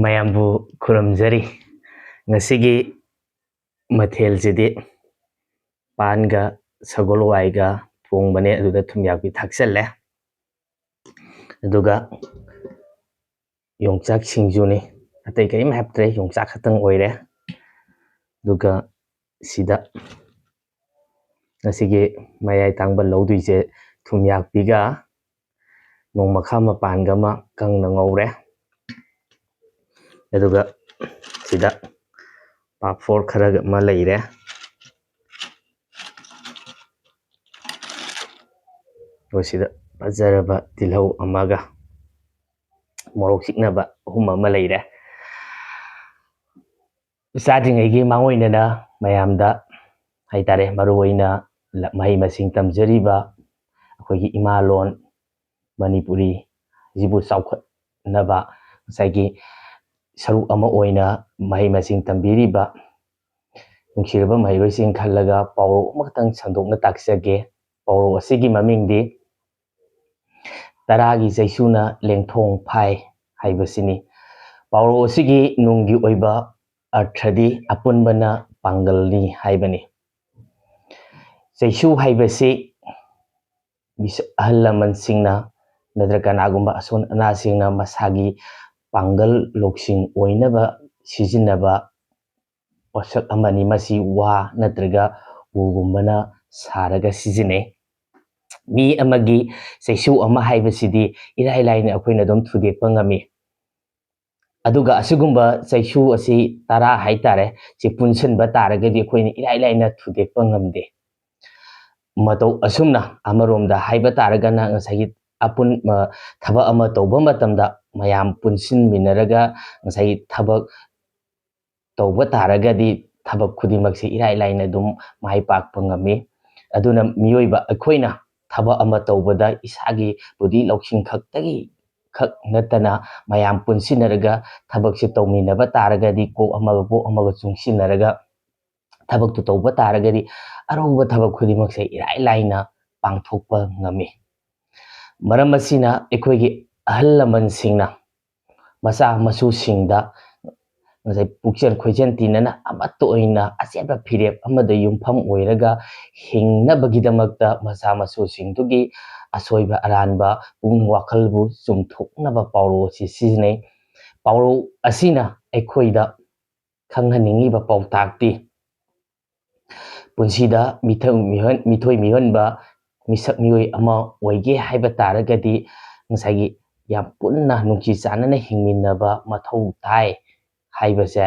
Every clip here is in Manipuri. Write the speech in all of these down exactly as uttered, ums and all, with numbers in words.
ꯃꯌꯥꯝꯕꯨ ꯈꯨꯔꯨꯝꯖꯔꯤ꯫ ꯉꯁꯤꯒꯤ ꯃꯊꯦꯜꯁꯤꯗꯤ ꯄꯥꯟꯒ ꯁꯒꯣꯜ ꯍꯋꯥꯏꯒ ꯊꯣꯡꯕꯅꯦ, ꯑꯗꯨꯗ ꯊꯨꯝꯌꯥꯛꯄꯤ ꯊꯥꯛꯆꯜꯂꯦ꯫ ꯑꯗꯨꯒ ꯌꯣꯡꯆꯥꯛ ꯁꯤꯡꯖꯨꯅꯤ, ꯑꯇꯩ ꯀꯔꯤꯝ ꯍꯥꯞꯇ꯭ꯔꯦ, ꯌꯣꯡꯆꯥꯛ ꯈꯛꯇꯪ ꯑꯣꯏꯔꯦ꯫ ꯑꯗꯨꯒ ꯁꯤꯗ ꯉꯁꯤꯒꯤ ꯃꯌꯥꯏ ꯇꯥꯡꯕ ꯂꯧꯗꯣꯏꯁꯦ ꯊꯨꯝꯌꯥꯛꯄꯤꯒ ꯅꯣꯡꯃꯈꯥ ꯃꯄꯥꯟꯒ ꯑꯃ ꯀꯪꯅ ꯉꯧꯔꯦ꯫ ꯑꯗꯨꯒ ꯁꯤꯗ ꯄꯥꯐꯣꯔ ꯈꯔꯒ ꯑꯃ ꯂꯩꯔꯦ꯫ ꯑꯗꯨꯒ ꯁꯤꯗ ꯐꯖꯔꯕ ꯇꯤꯜꯍꯧ ꯑꯃꯒ ꯃꯣꯔꯣꯛ ꯆꯤꯛꯅꯕ ꯑꯍꯨꯝ ꯑꯃ ꯂꯩꯔꯦ꯫ ꯆꯥꯗ꯭ꯔꯤꯉꯩꯒꯤ ꯃꯥꯡꯑꯣꯏꯅꯅ ꯃꯌꯥꯝꯗ ꯍꯥꯏꯇꯥꯔꯦ, ꯃꯔꯨꯑꯣꯏꯅ ꯂ-, ꯃꯍꯩ ꯃꯁꯤꯡ ꯇꯝꯖꯔꯤꯕ ꯑꯩꯈꯣꯏꯒꯤ ꯏꯃꯥ ꯂꯣꯟ ꯃꯅꯤꯄꯨꯔꯤ ꯑꯁꯤꯕꯨ ꯆꯥꯎꯈꯠꯅꯕ ꯉꯁꯥꯏꯒꯤ ꯁꯔꯨꯛ ꯑꯃ ꯑꯣꯏꯅ ꯃꯍꯩ ꯃꯁꯤꯡ ꯇꯝꯕꯤꯔꯤꯕ ꯅꯨꯡꯁꯤꯔꯕ ꯃꯍꯩꯔꯣꯏꯁꯤꯡ ꯈꯜꯂꯒ ꯄꯥꯎꯔꯧ ꯑꯃꯈꯛꯇꯪ ꯁꯟꯗꯣꯛꯅ ꯇꯥꯛꯆꯒꯦ꯫ ꯄꯥꯎꯔꯧ ꯑꯁꯤꯒꯤ ꯃꯃꯤꯡꯗꯤ "ꯇꯔꯥꯒꯤ ꯆꯩꯁꯨꯅ ꯂꯦꯡꯊꯣꯡ ꯐꯥꯏ" ꯍꯥꯏꯕꯁꯤꯅꯤ꯫ ꯄꯥꯎꯔꯧ ꯑꯁꯤꯒꯤ ꯅꯨꯡꯒꯤ ꯑꯣꯏꯕ ꯑꯔꯊꯗꯤ "ꯑꯄꯨꯟꯕꯅ ꯄꯥꯡꯒꯜꯅꯤ" ꯍꯥꯏꯕꯅꯤ꯫ ꯆꯩꯁꯨ ꯍꯥꯏꯕꯁꯤ ꯃꯤꯁ-, ꯑꯍꯜ ꯂꯃꯟꯁꯤꯡꯅ ꯅꯠꯇ꯭ꯔꯒ ꯀꯅꯥꯒꯨꯝꯕ ꯑꯁꯣꯟ ꯑꯅꯥꯁꯤꯡꯅ ꯃꯁꯥꯒꯤ ꯄꯥꯡꯒꯜ ꯂꯧꯁꯤꯡ ꯑꯣꯏꯅꯕ ꯁꯤꯖꯤꯟꯅꯕ ꯄꯣꯠꯁꯛ ꯑꯃꯅꯤ꯫ ꯃꯁꯤ ꯋꯥ ꯅꯠꯇ꯭ꯔꯒ ꯎꯒꯨꯝꯕꯅ ꯁꯥꯔꯒ ꯁꯤꯖꯤꯟꯅꯩ꯫ ꯃꯤ ꯑꯃꯒꯤ ꯆꯩꯁꯨ ꯑꯃ ꯍꯥꯏꯕꯁꯤꯗꯤ ꯏꯔꯥꯏ ꯂꯥꯏꯅ ꯑꯩꯈꯣꯏꯅ ꯑꯗꯨꯝ ꯊꯨꯗꯦꯛꯄ ꯉꯝꯃꯤ꯫ ꯑꯗꯨꯒ ꯑꯁꯤꯒꯨꯝꯕ ꯆꯩꯁꯨ ꯑꯁꯤ ꯇꯔꯥ ꯍꯥꯏꯇꯥꯔꯦ, ꯁꯤ ꯄꯨꯟꯁꯤꯟꯕ ꯇꯥꯔꯒꯗꯤ ꯑꯩꯈꯣꯏꯅ ꯏꯔꯥꯏ ꯂꯥꯏꯅ ꯊꯨꯗꯦꯛꯄ ꯉꯝꯗꯦ꯫ ꯃꯇꯧ ꯑꯁꯨꯝꯅ ꯑꯃꯔꯣꯝꯗ ꯍꯥꯏꯕ ꯇꯥꯔꯒꯅ ꯉꯁꯥꯏꯒꯤ ꯑꯄꯨꯟ-, ꯑ, ꯊꯕꯛ ꯑꯃ ꯇꯧꯕ ꯃꯇꯝꯗ ꯃꯌꯥꯝ ꯄꯨꯟꯁꯤꯟꯃꯤꯟꯅꯔꯒ ꯉꯁꯥꯏꯒꯤ ꯊꯕꯛ ꯇꯧꯕ ꯇꯥꯔꯒꯗꯤ ꯊꯕꯛ ꯈꯨꯗꯤꯡꯃꯛꯁꯤ ꯏꯔꯥꯏ ꯂꯥꯏꯅ ꯑꯗꯨꯝ ꯃꯥꯏ ꯄꯥꯛꯄ ꯉꯝꯃꯤ꯫ ꯑꯗꯨꯅ ꯃꯤꯑꯣꯏꯕ ꯑꯩꯈꯣꯏꯅ ꯊꯕꯛ ꯑꯃ ꯇꯧꯕꯗ ꯏꯁꯥꯒꯤ ꯕꯨꯙꯤ ꯂꯧꯁꯤꯡ ꯈꯛꯇꯒꯤ ꯈꯛ ꯅꯠꯇꯅ ꯃꯌꯥꯝ ꯄꯨꯟꯁꯤꯟꯅꯔꯒ ꯊꯕꯛꯁꯦ ꯇꯧꯃꯤꯟꯅꯕ ꯇꯥꯔꯒꯗꯤ ꯀꯣꯛ ꯑꯃꯒ ꯀꯣꯛ ꯑꯃꯒ ꯆꯨꯡꯁꯤꯟꯅꯔꯒ ꯊꯕꯛꯇꯨ ꯇꯧꯕ ꯇꯥꯔꯒꯗꯤ ꯑꯔꯨꯕ ꯊꯕꯛ ꯈꯨꯗꯤꯡꯃꯛꯁꯦ ꯏꯔꯥꯏ ꯂꯥꯏꯅ ꯄꯥꯡꯊꯣꯛꯄ ꯉꯝꯃꯤ꯫ ꯃꯔꯝ ꯑꯁꯤꯅ ꯑꯩꯈꯣꯏꯒꯤ ꯑꯍꯜ ꯂꯃꯟꯁꯤꯡꯅ ꯃꯆꯥ ꯃꯁꯨꯁꯤꯡꯗ ꯉꯁꯥꯏ ꯄꯨꯛꯆꯦꯜ ꯈꯣꯏꯖꯦꯜ ꯇꯤꯟꯅꯅ ꯑꯃꯠꯇ ꯑꯣꯏꯅ ꯑꯆꯦꯠꯄ ꯐꯤꯔꯦꯞ ꯑꯃꯗ ꯌꯨꯝꯐꯝ ꯑꯣꯏꯔꯒ ꯍꯤꯡꯅꯕꯒꯤꯗꯃꯛꯇ ꯃꯆꯥ ꯃꯁꯨꯁꯤꯡꯗꯨꯒꯤ ꯑꯁꯣꯏꯕ ꯑꯔꯥꯟꯕ ꯄꯨꯛꯅꯤꯡ ꯋꯥꯈꯜꯕꯨ ꯆꯨꯝꯊꯣꯛꯅꯕ ꯄꯥꯎꯔꯧ ꯑꯁꯤ ꯁꯤꯖꯤꯟꯅꯩ꯫ ꯄꯥꯎꯔꯧ ꯑꯁꯤꯅ ꯑꯩꯈꯣꯏꯗ ꯈꯪꯍꯟꯅꯤꯡꯉꯤꯕ ꯄꯥꯎꯇꯥꯛꯇꯤ ꯄꯨꯟꯁꯤꯗ ꯃꯤꯊ-, ꯃꯤꯍꯣꯟ-, ꯃꯤꯊꯣꯏ ꯃꯤꯍꯦꯟꯕ ꯃꯤꯁꯛ ꯃꯤꯑꯣꯏ ꯑꯃ ꯑꯣꯏꯒꯦ ꯍꯥꯏꯕ ꯇꯥꯔꯒꯗꯤ ꯉꯁꯥꯏꯒꯤ ꯌꯥꯝ ꯄꯨꯟꯅ ꯅꯨꯡꯁꯤ ꯆꯥꯟꯅꯅ ꯍꯤꯡꯃꯤꯟꯅꯕ ꯃꯊꯧ ꯇꯥꯏ ꯍꯥꯏꯕꯁꯦ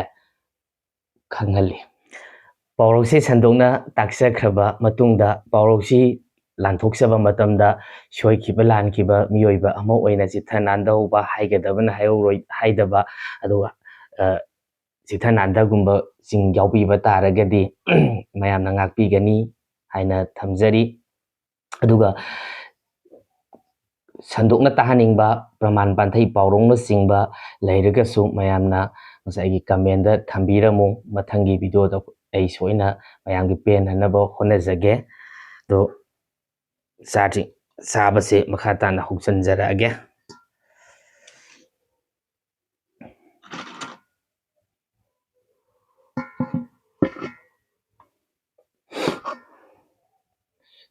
ꯈꯪꯍꯜꯂꯤ꯫ ꯄꯥꯎꯔꯧꯁꯤ ꯁꯟꯗꯣꯛꯅ ꯇꯥꯛꯆꯈ꯭ꯔꯕ ꯃꯇꯨꯡꯗ ꯄꯥꯎꯔꯧꯁꯤ ꯂꯥꯟꯊꯣꯛꯆꯕ ꯃꯇꯝꯗ ꯁꯣꯏꯈꯤꯕ ꯂꯥꯟꯈꯤꯕ ꯃꯤꯑꯣꯏꯕ ꯑꯃ ꯑꯣꯏꯅ ꯆꯤꯠꯊ ꯅꯥꯟꯗꯍꯧꯕ ꯍꯥꯏꯒꯗꯕꯅ ꯍꯥꯏꯍꯧꯔꯣꯏ ꯍꯥꯏꯗꯕ, ꯑꯗꯨꯒ, ꯑ, ꯆꯤꯠꯊ ꯅꯥꯟꯗꯒꯨꯝꯕꯁꯤꯡ ꯌꯥꯎꯕꯤꯕ ꯇꯥꯔꯒꯗꯤ ꯃꯌꯥꯝꯅ ꯉꯥꯛꯄꯤꯒꯅꯤ ꯍꯥꯏꯅ ꯊꯝꯖꯔꯤ꯫ ꯑꯗꯨꯒ ꯁꯟꯗꯣꯛꯅ ꯇꯥꯍꯟꯅꯤꯡꯕ ꯄ꯭ꯔꯃꯥꯟ ꯄꯥꯟꯊꯩ ꯄꯥꯎꯔꯧꯅꯆꯤꯡꯕ ꯂꯩꯔꯒꯁꯨ ꯃꯌꯥꯝꯅ ꯉꯁꯥꯏꯒꯤ comment ꯊꯝꯕꯤꯔꯝꯃꯨ꯫ ꯃꯊꯪꯒꯤ video ꯗ ꯑꯩ ꯁꯣꯏꯅ ꯃꯌꯥꯝꯒꯤ ꯄꯦꯟꯅꯅꯕ ꯍꯣꯠꯅꯖꯒꯦ꯫ ꯑꯗꯣ ꯆꯥꯗ꯭ꯔꯤ-, ꯆꯥꯕꯁꯦ ꯃꯈꯥ ꯇꯥꯅ ꯍꯧꯖꯤꯟꯖꯔꯛꯑꯒꯦ꯫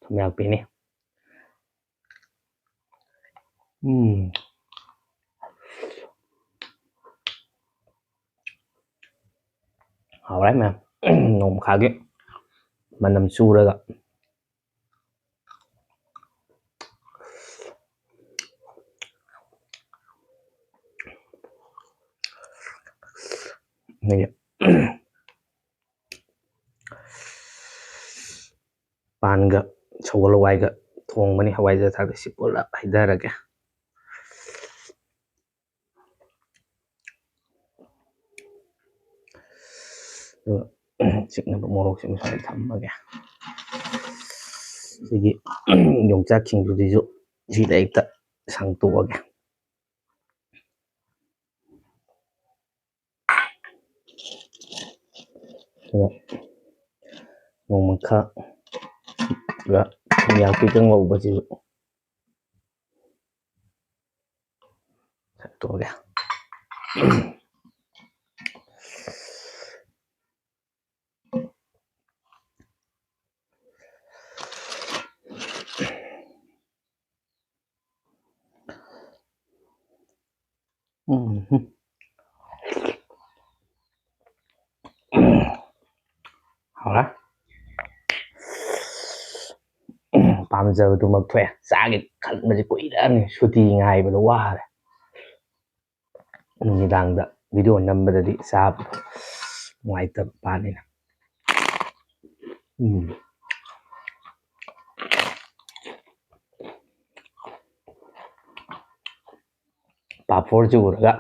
ꯊꯨꯝꯌꯥꯛꯄꯤꯅꯤ꯫ ꯎꯝ꯫ ꯍꯥꯎꯔꯦ ꯃꯌꯥꯝ꯫ ꯅꯣꯡꯃꯈꯥꯒꯤ ꯃꯅꯝ ꯆꯨꯔꯒ꯫ ꯑꯗꯒꯤ ꯄꯥꯟꯒ ꯁꯒꯣꯜ ꯍꯋꯥꯏꯒ ꯊꯣꯡꯕꯅꯤ꯫ ꯍꯋꯥꯏꯖꯥꯔ ꯊꯥꯛꯇ ꯁꯤ ꯄꯨꯂꯞ ꯍꯩꯊꯔꯒꯦ꯫ ꯑꯗꯨꯒ ꯆꯤꯛꯅꯕ ꯃꯣꯔꯣꯛꯁꯤꯃ ꯁ꯭ꯋꯥꯏꯗ ꯊꯝꯃꯒꯦ꯫ ꯁꯤꯒꯤ ꯌꯣꯡꯆꯥꯛ ꯁꯤꯡꯖꯨꯁꯤꯁꯨ ꯁꯤꯗ ꯍꯦꯛꯇ ꯁꯪꯇꯣꯛꯑꯒꯦ꯫ ꯑꯗꯨꯒ ꯅꯣꯡꯃꯪꯈꯥꯒ ꯊꯨꯝꯌꯥꯛꯄꯤꯒ ꯉꯧꯕꯁꯤꯁꯨ ꯁꯠꯇꯣꯛꯑꯒꯦ꯫ ꯎꯝ꯫ ꯍꯥꯎꯔꯦ꯫ ꯄꯥꯝꯖꯕꯗꯨꯃꯛ ꯊꯣꯛꯑꯦ꯫ ꯆꯥꯒꯦ ꯈꯟꯕꯁꯦ ꯀꯨꯏꯔꯛꯑꯅꯤ꯫ ꯁꯨꯇꯤ ꯉꯥꯏꯕꯗ ꯋꯥꯔꯦ꯫ ꯅꯨꯃꯤꯗꯥꯡꯗ video ꯅꯝꯕꯗꯗꯤ ꯆꯥꯕꯗꯣ ꯅꯨꯡꯉꯥꯏꯇꯕ ꯄꯥꯅꯤꯅ꯫ ꯎꯝ꯫ ꯄꯥꯐꯣꯔꯁꯤ ꯎꯔꯒ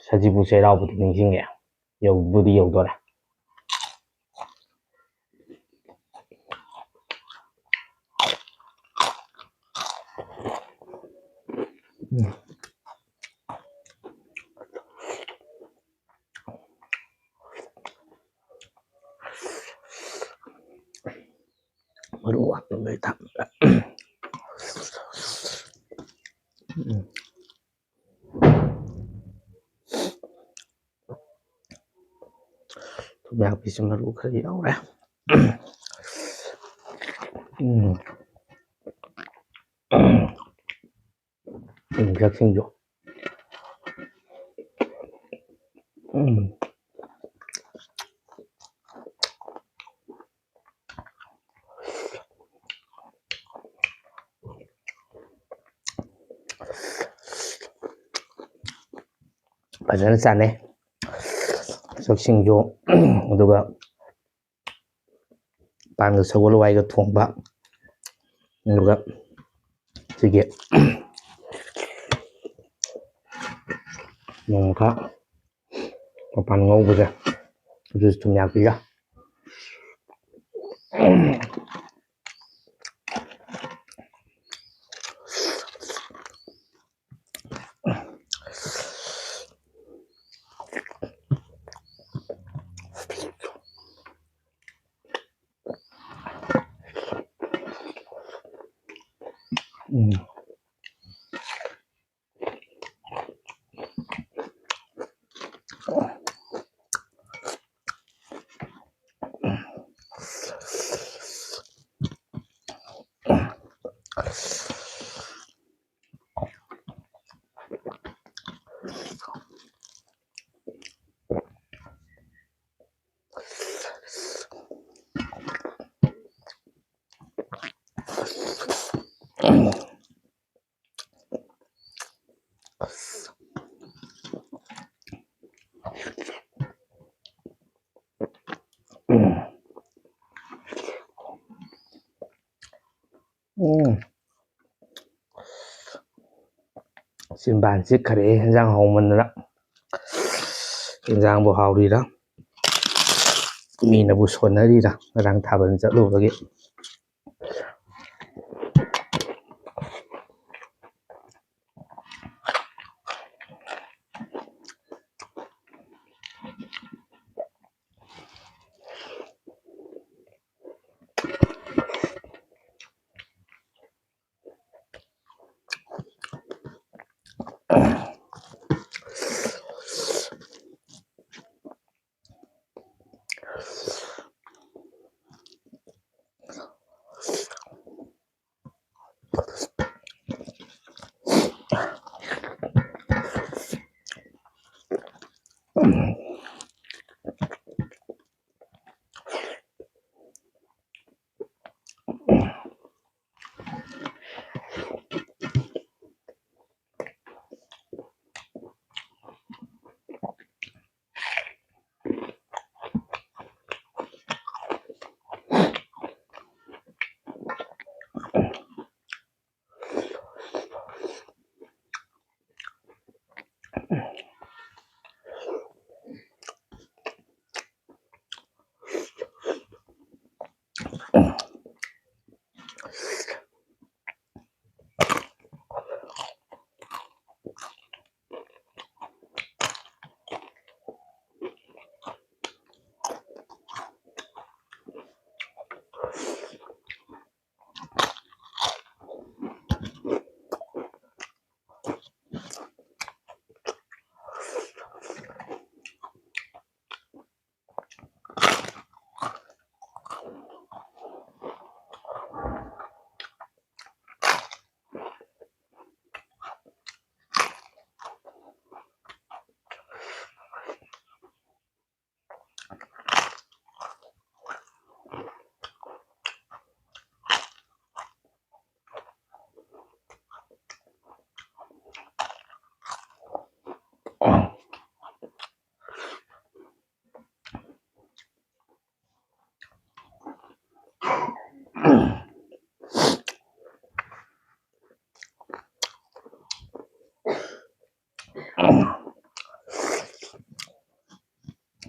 ꯁꯖꯤꯕꯨ ꯆꯩꯔꯥꯎꯕꯗꯤ ꯅꯤꯡꯁꯤꯡꯉꯦ꯫ ꯌꯧꯕꯨꯗꯤ ꯌꯧꯗꯣꯔꯦ꯫ ꯎꯝ꯫ ꯃꯔꯨ ꯍꯥꯞꯅꯕꯩ ꯊꯝꯃꯒ꯫ ꯎꯝ꯫ ꯊꯨꯝꯌꯥꯛꯄꯤꯁꯨ ꯃꯔꯨ ꯈꯔ ꯌꯥꯎꯔꯦ꯫ ꯎꯝ꯫ ꯌꯣꯡꯆꯥꯛꯁꯤꯡꯁꯨ꯫ ꯎꯝ꯫ ꯐꯖꯅ ꯆꯥꯅꯩ ꯌꯣꯡꯆꯥꯛꯁꯤꯡꯁꯨ꯫ ꯑꯗꯨꯒ ꯄꯥꯟꯒ ꯁꯒꯣꯜ ꯍꯋꯥꯏꯒ ꯊꯣꯡꯕ, ꯑꯗꯨꯒ ꯁꯤꯒꯤ ꯅꯣꯡꯃꯪꯈꯥ ꯃꯄꯥꯟ ꯉꯧꯕꯁꯦ, ꯑꯗꯨꯁꯨ ꯊꯨꯝꯌꯥꯛꯄꯤꯒ꯫ ꯎꯝ꯫ ꯎꯝ꯫ ꯆꯤꯟꯕꯥꯟ ꯆꯤꯛꯈꯔꯦ ꯍꯦꯟꯖꯥꯡ ꯍꯥꯎꯃꯟꯗꯅ꯫ ꯍꯦꯟꯖꯥꯡꯕꯨ ꯍꯥꯎꯔꯤꯔꯥ, ꯃꯤꯅꯕꯨ ꯁꯣꯟꯅꯔꯤꯔꯥ, ꯉꯔꯥꯡ ꯊꯥꯕꯜ ꯆꯠꯂꯨꯕꯒꯤ꯫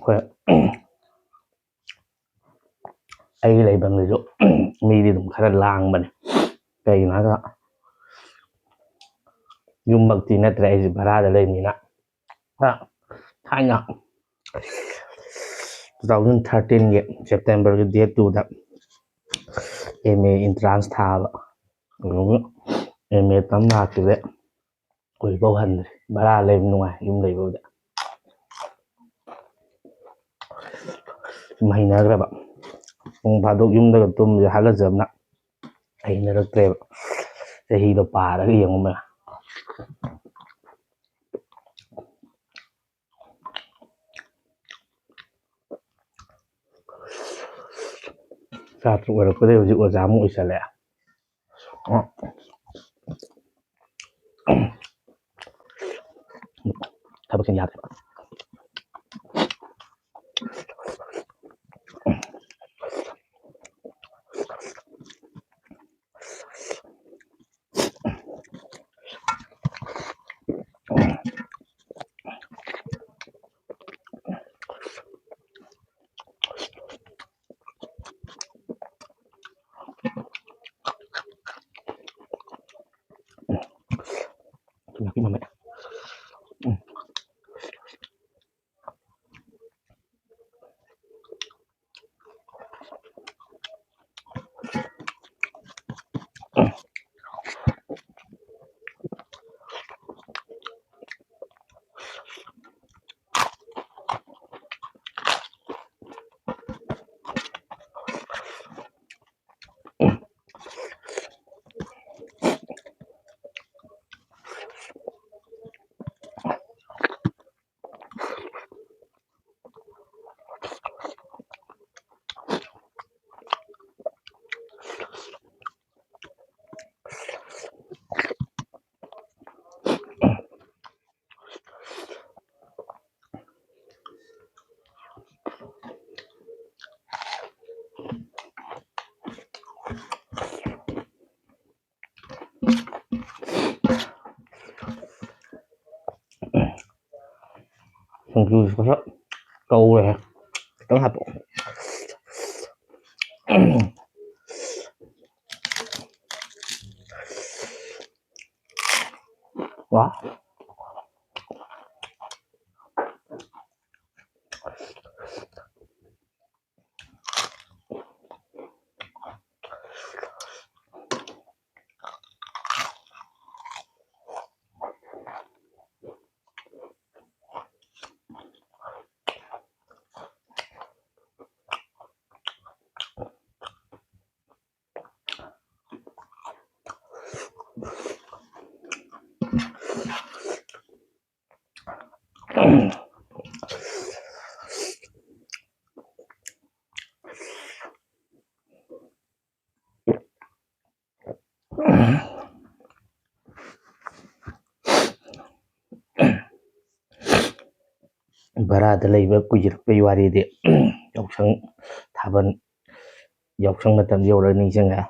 ꯑꯩꯈꯣꯏ ꯑꯩꯒꯤ ꯂꯩꯐꯝꯗꯨꯁꯨ ꯃꯤꯗꯤ ꯑꯗꯨꯝ ꯈꯔ ꯂꯥꯡꯕꯅꯦ꯫ ꯀꯩꯒꯤꯅꯣ ꯍꯥꯏꯔꯒ ꯌꯨꯝꯃꯛꯇꯤ ꯅꯠꯇ꯭ꯔꯦ, ꯑꯩꯁꯦ ꯚꯔꯥꯗ ꯂꯩꯕꯅꯤꯅ꯫ ꯈꯔ ꯊꯥꯏꯅ two thousand thirteen ꯒꯤ September ꯒꯤ date two the M A entrance ꯊꯥꯕ꯫ ꯑꯗꯨꯒ M A ꯇꯝ ꯂꯥꯛꯈꯤꯕꯗꯩ ꯍꯧꯖꯤꯛꯐꯥꯎ ꯍꯟꯗ꯭ꯔꯤ꯫ ꯚꯔꯥ ꯂꯩꯕ ꯅꯨꯡꯉꯥꯏ, ꯌꯨꯝ ꯂꯩꯕꯕꯨꯗꯤ꯫ ꯁꯨꯝ ꯍꯩꯅꯈ꯭ꯔꯕ꯫ ꯅꯣꯡ ꯐꯥꯗꯣꯛ ꯌꯨꯝꯗꯒ ꯇꯨꯝꯕꯁꯦ ꯍꯥꯒꯠꯆꯕꯅ ꯍꯩꯅꯔꯛꯇ꯭ꯔꯦꯕ꯫ ꯆꯍꯤꯗꯣ ꯄꯥꯔꯒ ꯌꯦꯡꯉꯨ ꯃꯌꯥꯝ꯫ ꯁꯥꯇ꯭ꯔ ꯑꯣꯏꯔꯛꯄꯗꯩ ꯍꯧꯖꯤꯛ ꯑꯣꯖꯥ ꯑꯃꯨꯛ ꯑꯣꯏꯁꯜꯂꯛꯑꯦ꯫ ꯊꯕꯛꯁꯤꯅ ꯌꯥꯗ꯭ꯔꯦꯕ꯫ ꯊꯨꯝꯌꯥꯛꯄꯤ ꯃꯃꯩ꯫ ꯎꯝ꯫ ꯁꯤꯡꯖꯨꯁꯨ ꯈꯔ ꯇꯧꯔꯦ꯫ ꯈꯤꯇꯪ ꯍꯥꯞꯄꯛꯑꯣ꯫ ꯋꯥ꯫ ꯚꯔꯥꯗ ꯂꯩꯕ ꯀꯨꯏꯁꯤꯜꯂꯛꯄꯒꯤ ꯋꯥꯔꯤꯗꯤ ꯌꯥꯎꯁꯪ ꯊꯥꯕꯜ, ꯌꯥꯎꯁꯪ ꯃꯇꯝ ꯌꯧꯔꯒ ꯅꯤꯡꯁꯤꯡꯉꯦ꯫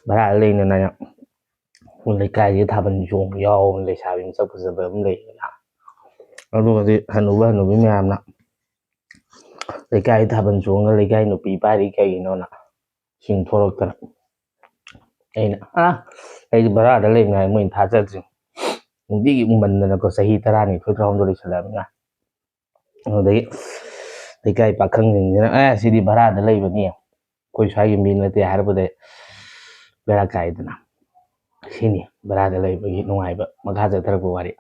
ꯚꯔꯥꯗ ꯂꯩꯅ ꯂꯩꯀꯥꯏꯁꯤ ꯊꯥꯕꯜ ꯆꯣꯡꯕ ꯌꯥꯎꯕ ꯂꯩꯁꯥꯕꯤ ꯃꯁꯛ ꯐꯖꯕ ꯑꯃ ꯂꯩꯗꯅ, ꯑꯗꯨꯒꯗꯤ ꯍꯅꯨꯕ ꯍꯅꯨꯕꯤ ꯃꯌꯥꯝꯅ ꯂꯩꯀꯥꯏ ꯊꯥꯕꯜ ꯆꯣꯡꯉ ꯂꯩꯀꯥꯏ ꯅꯨꯄꯤ ꯄꯥꯏꯔꯤ ꯀꯩꯒꯤꯅꯣꯅ ꯆꯤꯡꯊꯣꯔꯛꯇꯅ꯫ ꯑꯩꯅ ꯑ ꯑꯩꯗꯤ ꯚꯔꯥꯗ ꯂꯩꯕꯅꯤ ꯍꯥꯏ ꯃꯣꯏꯅ ꯊꯥꯖꯗ꯭ꯔꯤ꯫ ꯅꯨꯡꯇꯤꯒꯤ ꯎꯃꯟꯗꯅꯀꯣ, ꯆꯍꯤ ꯇꯔꯥꯅꯤꯊꯣꯏ ꯇꯔꯥꯍꯨꯝꯗꯣꯏ ꯂꯩꯁꯜꯂꯛꯑꯕꯅꯤꯅ꯫ ꯑꯗꯨꯗꯒꯤ ꯂꯩꯀꯥꯏ ꯄꯥꯈꯪꯁꯤꯡꯁꯤꯅ ꯑꯦ ꯁꯤꯗꯤ ꯚꯔꯥꯗ ꯂꯩꯕꯅꯤ, ꯑꯩꯈꯣꯏ ꯁ꯭ꯋꯥꯏꯒꯤ ꯃꯤ ꯅꯠꯇꯦ ꯍꯥꯏꯔꯛꯄꯗꯒꯤ ꯕꯦꯔꯥ ꯀꯥꯏꯗꯅ꯫ ꯁꯤꯅꯤ ꯚꯔꯥꯗ ꯂꯩꯕꯒꯤ ꯅꯨꯡꯉꯥꯏꯕ꯫ ꯃꯈꯥ ꯆꯠꯊꯔꯛꯄ ꯋꯥꯔꯤ꯫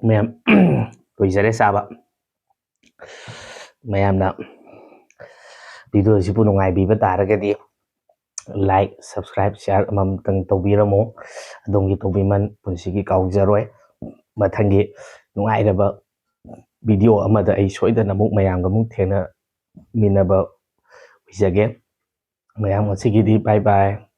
ꯃꯌꯥꯝ, ꯂꯣꯏꯖꯔꯦ ꯆꯥꯕ꯫ ꯃꯌꯥꯝꯅ video ꯑꯁꯤꯕꯨ ꯅꯨꯡꯉꯥꯏꯕꯤꯕ ꯇꯥꯔꯒꯗꯤ, like, subscribe, share ꯑꯃꯃꯝꯇꯪ ꯇꯧꯕꯤꯔꯝꯃꯨ꯫ ꯑꯗꯣꯝꯒꯤ ꯇꯧꯕꯤꯃꯜ ꯄꯨꯟꯁꯤꯒꯤ ꯀꯥꯎꯖꯔꯣꯏ꯫ ꯃꯊꯪꯒꯤ ꯅꯨꯡꯉꯥꯏꯔꯕ video ꯑꯃꯗ ꯑꯩ ꯁꯣꯏꯗꯅ ꯑꯃꯨꯛ ꯃꯌꯥꯝꯒ ꯑꯃꯨꯛ ꯊꯦꯡꯅꯃꯤꯟꯅꯕ ꯑꯣꯏꯖꯒꯦ꯫ ꯃꯌꯥꯝ, ꯉꯁꯤꯒꯤꯗꯤ bye bye꯫